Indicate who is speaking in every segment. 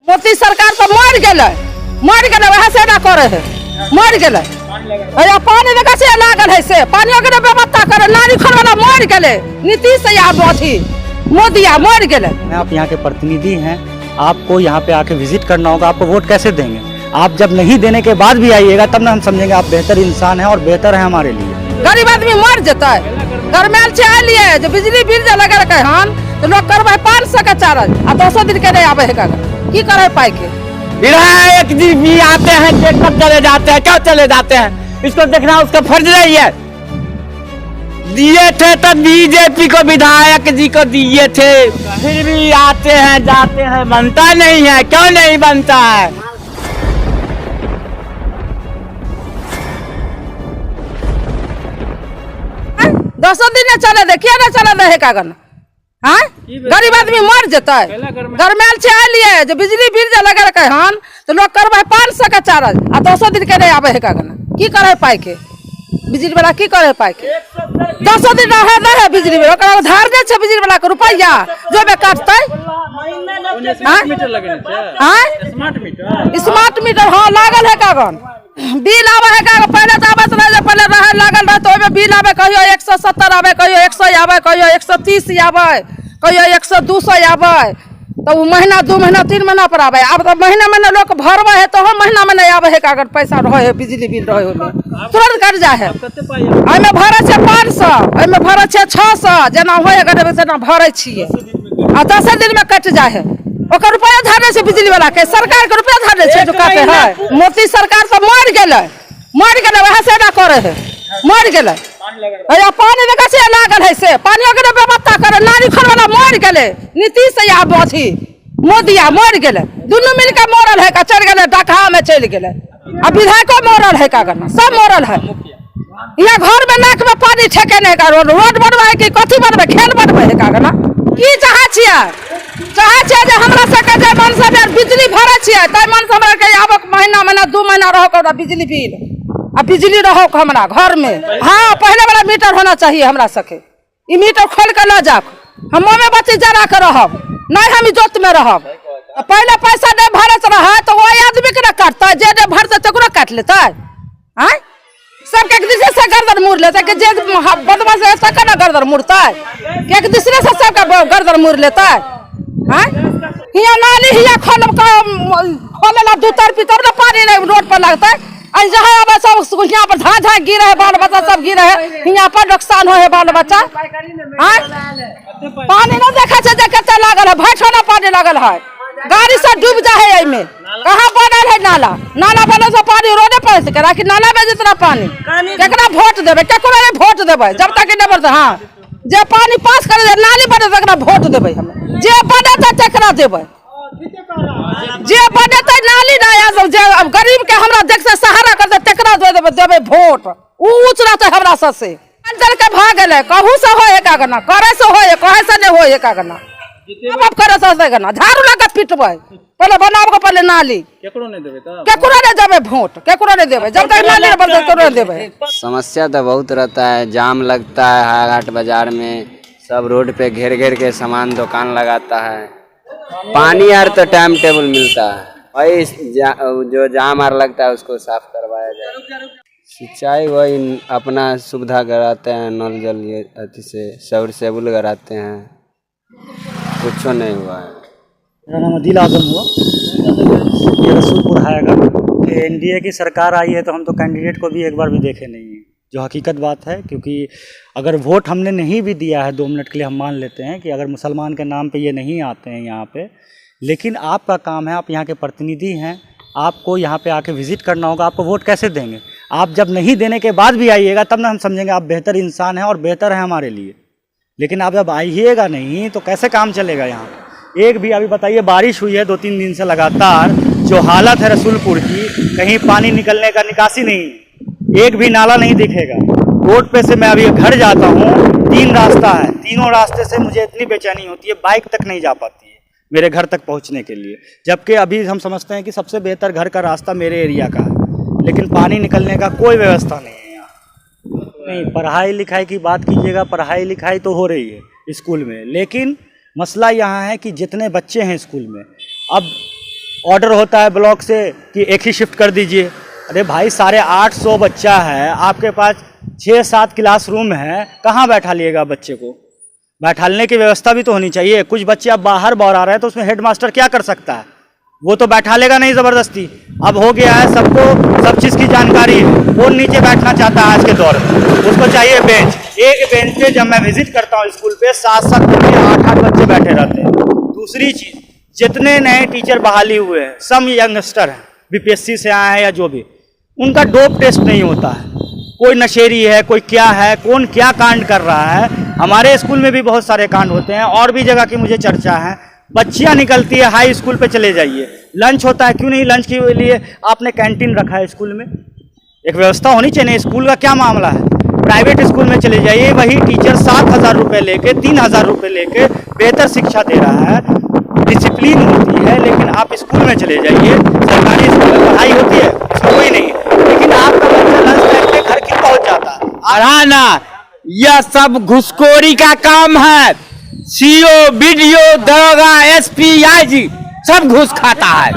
Speaker 1: मोदी सरकार तऽ मरि गेलै, मरि गेलै, वएह से एना करै है, मरि गेलै। अरे पानी देखै छियै लागल है से पानियो के व्यवस्था करे। नाली खोलवला मरि गेलै, नीतीश या अथी मोदी आ मरि गेलै।
Speaker 2: आप यहाँ के प्रतिनिधि हैं, आपको यहाँ पे आके विजिट करना होगा। आपको वोट कैसे देंगे? आप जब नहीं देने के बाद भी आइएगा तब ना हम समझेंगे आप बेहतर इंसान हैं और बेहतर हैं हमारे लिए।
Speaker 1: गरीब आदमी मर जेतै। गरमायल छै आइलियै जे बिजली बिल जे लगेलकै हन तऽ लोक करबै 500 के चार्ज आ 10 दिन के नहि आबै है कागज, की करै पाइ के?
Speaker 3: विधायक जी भी आते हैं, देख कर चले जाते हैं। क्यों चले जाते हैं? इसको देखना उसका फर्ज नहीं है। दिए थे तो बीजेपी को, विधायक जी को दिए थे, फिर भी आते हैं जाते हैं, बनता नहीं है। क्यों नहीं बनता है?
Speaker 1: 10 दिन नहि चले दे, किया नहि चले दे है कागज? हाँ, गरीब आदमी मर जेतै। गरमायल छै आइलियै जे बिजली बिल जे लगेलकै हन तऽ लोक करबै 500 के चार्ज आ 10 दिन के नहि आबै है कागज, की करै पाइ के? बिजली वाला की करै पाइ के? 10 दिन रहे नहि है बिजली बिल, ओकरा उधार नहि छै बिजली वाला के रुपैआ जो बे काटतै। हाँ, स्मार्ट मीटर हाँ लागल है कागज, बिल आबै है कागज। पहिले तऽ आबैत रहै, जे पहिले रहै लागल रहै तऽ ओहिमे बिल आबै, कहियो 170 आबै, कहियो 100 आबै, कहियो 130 आबै, कहियो 100-200 आबै, तऽ ओ महीना 2 महीना 3 महीना पर आबै। आब तऽ महीना महीना लोक भरबै है तऽ महीना महीना आबै है कागज, पैसा रहै है, बिजली बिल रहै ओहिमे तुरंत कटि जाइ है। एहिमे भरै छै 500, एहिमे भरै छै 600, जेना होइ है गरीब तेना भरै छियै आ 10 दिनमे कटि जाइ है। ओकर रुपैआ धरने छै बिजली वाला के, सरकार के रुपैआ धरने छै जो काटे है। मोदी सरकार तऽ मरि गेलै, मरि गेलै, वएह से एना करै है, मरि गेलै। अरे पानी देखै छियै लागल है से पानियो के व्यवस्था करे। नाली खोलवला मरि गेलै, नीतीश या अथी मोदी आ मरि गेलै, दुनू मिल के मरल है का, चलि गेलै डकहा में चलि गेलै। आ विधायको मरल है का, सब मरल है। यहाँ घर में नाक में पानी ठेके नहीं का, रोड बनबै है कि कथी बनबै, खेल बनबै है का? की चाहै छियै? चाहै छियै जे हमरा सबके जे मन से बिजली भरै छियै ताहि मन से हमरा के आबक महीना महीना 2 महीना रहो हमरा बिजली बिल आ बिजली रहो हमरा घर में। हाँ, पहले वाला मीटर होना चाहिए हमरा सबके। ई मीटर खोल के लऽ जाक, हम मोमबत्ती जरा के रहब, नहीं हम इजोत में रहब। पहले पैसा नहीं भरत रहे तो वही आदमी के ना काटतै, जे नहीं भरतै तकरो काटि लेतै। आँय, सबके एक दूसरे से गर्दन मुड़ लेतै कि जे बदमाश है तकर ना गर्दन मुड़तै, कि एक दूसरे से सबके गर्दन मुड़ लेतै। आँय, हियाँ नाली हियाँ खोल खोले ला 2 तरफी तब ना पानी नहीं रोड पर लगतै। आ जहाँ आबै सब हियाँ पर झाँ झाँ गिरे है, बाल बच्चा सब गिरे है, हियाँ पर नुकसान हो है बाल बच्चा। आँय, पानी नहीं देखै छै जे कते लागल है, भैठो ना पानी लागल है, गाड़ी सब डूब जा है एहिमे। कहाँ बनल है नाला? नाला बनल से पानी रोडे पर से कि नाला में जितना पानी, केकरा वोट देबै? केकरो नहीं वोट देबै जब तक नहीं बनतै। हाँ, जे पानी पास करे जे नाली बने तकरा वोट देबै हम, जे बनेतै तकरा देबै, जे बनेतै नाली ना या जे गरीब के हमरा देखते सहारा करते तकरा देबै, देबै वोट। ऊ ऊँच रहतै हमरा सबसे। चल के भऽ गेलै, कहूँ से होइ है कागना, करे से होइ है, कहे से नहीं होइ है कागना, अब करे से गना झाड़ू लगा पिटबै, पहले बनाबऽ के पहले नाली।
Speaker 4: केकरो नहीं देबै तब?
Speaker 1: केकरो नहीं देबै वोट, केकरो नहीं देबै जब तक नाली नहीं बनतै केकरो नहीं देबै।
Speaker 5: समस्या तो बहुत रहता है, जाम लगता है हायाघाट बाजार में, सब रोड पे घेर घेर के सामान दुकान लगाता है। पानी यार तो टाइम टेबल मिलता है, वही जो जाम are लगता है उसको साफ करवाया जाए। सिंचाई वही अपना सुविधा कराते हैं, नल जल ये अथी से सबमर्सिबल कराते हैं, कुछ नहीं हुआ है।
Speaker 2: मेरा नाम अदील आजम हुआ, ये रसूलपुर हायाघाट। एनडीए की सरकार आई है तो हम तो कैंडिडेट को भी एक बार भी देखे नहीं हैं, जो हकीकत बात है। क्योंकि अगर वोट हमने नहीं भी दिया है, 2 मिनट के लिए हम मान लेते हैं कि अगर मुसलमान के नाम पे ये नहीं आते हैं यहाँ पे, लेकिन आपका काम है, आप यहाँ के प्रतिनिधि हैं, आपको यहाँ पे आके विज़िट करना होगा। आपको वोट कैसे देंगे? आप जब नहीं देने के बाद भी आइएगा तब ना हम समझेंगे आप बेहतर इंसान हैं और बेहतर हैं हमारे लिए। लेकिन आप जब आइएगा नहीं तो कैसे काम चलेगा यहाँ? एक भी अभी बताइए, बारिश हुई है 2-3 दिन से लगातार, जो हालत है रसूलपुर की, कहीं पानी निकलने का निकासी नहीं है, एक भी नाला नहीं दिखेगा। रोड पे से मैं अभी घर जाता हूँ, 3 रास्ता है, तीनों रास्ते से मुझे इतनी बेचैनी होती है, बाइक तक नहीं जा पाती है मेरे घर तक पहुँचने के लिए। जबकि अभी हम समझते हैं कि सबसे बेहतर घर का रास्ता मेरे एरिया का है, लेकिन पानी निकलने का कोई व्यवस्था नहीं है यहाँ। नहीं, पढ़ाई लिखाई की बात कीजिएगा, पढ़ाई लिखाई तो हो रही है स्कूल में, लेकिन मसला यहाँ है कि जितने बच्चे हैं स्कूल में, अब ऑर्डर होता है ब्लॉक से कि एक ही शिफ्ट कर दीजिए। अरे भाई, 850 बच्चा है आपके पास, 6-7 क्लासरूम है, कहाँ बैठा लिएगा बच्चे को? बैठालने की व्यवस्था भी तो होनी चाहिए। कुछ बच्चे अब बाहर बौरा रहे हैं तो उसमें हेड मास्टर क्या कर सकता है? वो तो बैठा लेगा नहीं ज़बरदस्ती। अब हो गया है, सबको सब चीज़ की जानकारी है। कौन नीचे बैठना चाहता है आज के दौर में? उसको चाहिए बेंच। एक बेंच पे जब मैं विजिट करता हूँ स्कूल पे, 7-7 बच्चे, 8-8 बच्चे बैठे रहते हैं। दूसरी चीज़, जितने नए टीचर बहाली हुए हैं सब यंगस्टर हैं, बीपीएससी से आए हैं या जो भी, उनका डोप टेस्ट नहीं होता है। कोई नशेरी है, कोई क्या है, कौन क्या कांड कर रहा है। हमारे स्कूल में भी बहुत सारे कांड होते हैं और भी जगह की मुझे चर्चा है। बच्चियां निकलती है, हाई स्कूल पे चले जाइए, लंच होता है, क्यों नहीं लंच के लिए आपने कैंटीन रखा है स्कूल में? एक व्यवस्था होनी चाहिए ना। स्कूल का क्या मामला है? प्राइवेट स्कूल में चले जाइए, वही टीचर 7,000 रुपये लेके, 3,000 रुपये लेके बेहतर शिक्षा दे रहा है, डिसिप्लिन होती है। लेकिन आप स्कूल में चले जाइए, सरकारी स्कूल में पढ़ाई होती है, इसमें कोई नहीं है, लेकिन आपका बच्चा लंच टाइम पे घर क्यों पहुंच जाता है?
Speaker 3: अराना यह सब घुसखोरी का काम है। सीओ, बीडीओ, दरोगा, एसपी, आईजी सब घूस खाता है।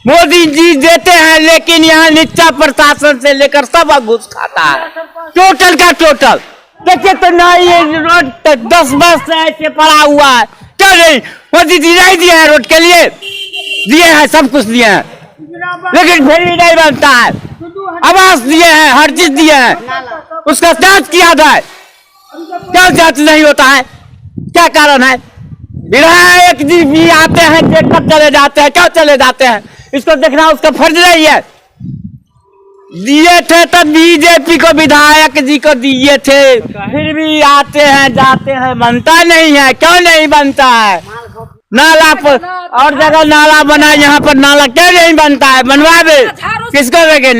Speaker 3: मोदी जी देते हैं, लेकिन यहाँ नीचा प्रशासन से लेकर सब घूस खाता है, टोटल का टोटल। देखिए तो ना, ये रोड 10 वर्ष से ऐसे पड़ा हुआ है। क्यों नहीं मोदी जी नहीं दिए हैं रोड के लिए? दिए हैं, सब कुछ दिए हैं, लेकिन फिर भी नहीं बनता है। आवास दिए हैं, हर चीज दिए हैं, उसका जांच किया जाए। क्यों जांच नहीं होता है? क्या कारण है? विधायक जी भी आते हैं, देखकर चले जाते हैं। क्यों चले जाते हैं? इसको देखना उसका फर्ज नहीं है। दिए थे तो बीजेपी को, विधायक जी को दिए थे, फिर भी आते हैं जाते हैं, बनता नहीं है। क्यों नहीं बनता है? नाला पर और जगह नाला बना, यहाँ पर नाला क्यों नहीं बनता है? बनवा दे। किसको देंगे?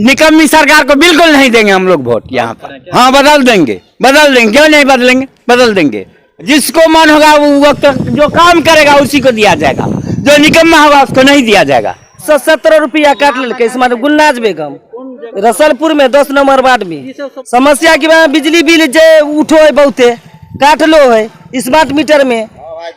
Speaker 3: निकम्मी सरकार को बिल्कुल नहीं देंगे हम लोग वोट यहाँ पर। हाँ, बदल देंगे, बदल देंगे। क्यों नहीं बदलेंगे? बदल देंगे। जिसको मन होगा वो जो काम करेगा उसी को दिया जाएगा, जो निकम्मा होगा उसको नहीं दिया जाएगा।
Speaker 4: 170 रुपया काट लेलकै। इसमें गुलनाज बेगम, रसलपुर में 10 नंबर वार्ड में समस्या की बात, बिजली बिल जे उठो है बहुते काट लो है। स्मार्ट मीटर में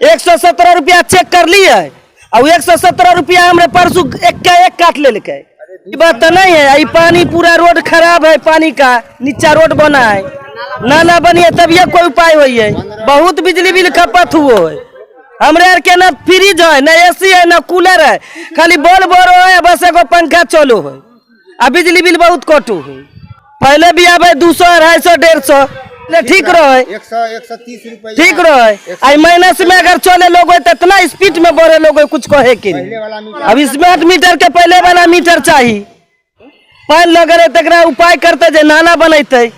Speaker 4: 117 रुपया चेक कर ली है और 117 रुपया हमरे परसों एक का एक काट लेलकै। ई बात तो नहीं है। ई पानी पूरा रोड खराब है, पानी का नीचा रोड बना है, नाला बनी है तभी कोई उपाय हुई है। बहुत बिजली बिल खपत हुओ है। हमरे आर के ना फ्रिज है, ना एसी है, ना कूलर है, खाली बल्ब बरो है, बस एगो पंखा चलो है आ बिजली बिल बहुत कटू है। पहले भी आवे 200, 250, 150 ले, ठीक रहे,
Speaker 6: 130 रुपया
Speaker 4: ठीक रहे। आई माइनस में अगर चले लोग तो इतना स्पीड में बढ़े लोग, कुछ कहे के नहीं। अब स्मार्ट मीटर के पहले वाला मीटर चाहिए। पानि लगे रहे तकरा उपाय करते जे नाला बनैते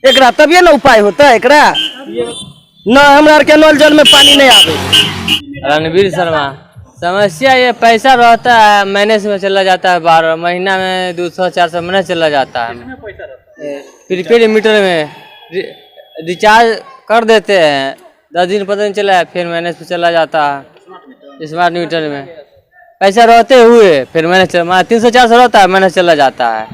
Speaker 4: एकरा, तभिए ना उपाय होता है एकरा। न हमरा आर के नल जल में पानी नहीं आवे।
Speaker 7: रणवीर शर्मा। समस्या ये पैसा रहता है, महीने में चला जाता है, 12 महीना में 200-400 महीना चला जाता है। प्रीपेड मीटर में रिचार्ज कर देते हैं, 10 दिन 15 दिन चला है, फिर महीने से चला जाता है। स्मार्ट मीटर में पैसा रहते हुए फिर महीने 300-400 रहता है, महीने चला जाता है।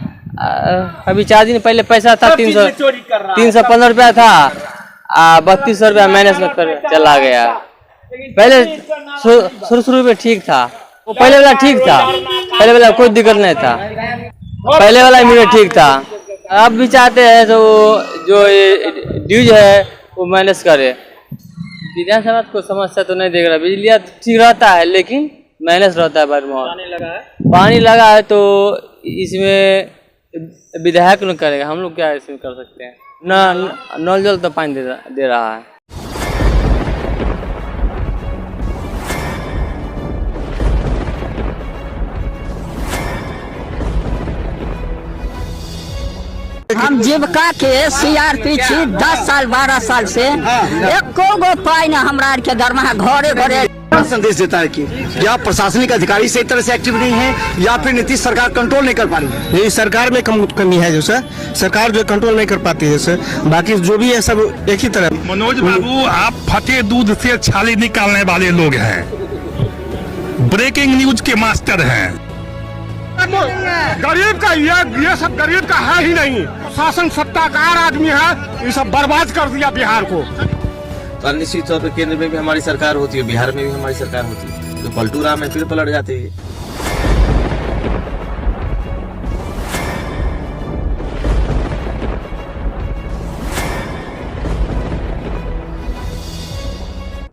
Speaker 7: अभी 4 दिन पहले पैसा था 315 रुपया था, 3200 रुपया माइनस में कर चला गया। पहले शुरू शुरू में ठीक था, वो पहले वाला ठीक था, पहले वाला कोई दिक्कत नहीं था, पहले वाला मीटर ठीक था। अब भी चाहते हैं तो जो ये ड्यूज है वो माइनस करे। विधानसभा को समस्या तो नहीं देख रहा, बिजली ठीक रहता है लेकिन माइनस रहता है। बार पानी लगा है तो इसमें विधायक लोग करेगा, हम लोग क्या इसमें कर सकते हैं ना। नल जल तो पानी दे रहा है।
Speaker 8: हम जीविका के सीआरपी छी 10 साल 12 साल से, एको गो पाई न हमरा आर के दरमाहा घरे घरे।
Speaker 6: संदेश देता है कि या प्रशासनिक अधिकारी सही तरह से एक्टिव नहीं है या फिर नीतीश सरकार कंट्रोल नहीं कर पा रही है।
Speaker 9: ये सरकार में कम कमी है, जो सर सरकार जो कंट्रोल नहीं कर पाती है सर, बाकी जो भी है सब एक ही तरह।
Speaker 10: मनोज बाबू, आप फटे दूध से छाली निकालने वाले लोग हैं, ब्रेकिंग न्यूज के मास्टर हैं।
Speaker 9: गरीब का ये सब गरीब का है ही नहीं। शासन सत्ताकार आदमी है, ये सब बर्बाद कर दिया बिहार को।
Speaker 11: तो निश्चित तौर पर केंद्र में भी हमारी सरकार होती है, बिहार में भी हमारी सरकार होती है, तो तो पलटू राम है, फिर पलट जाते हैं।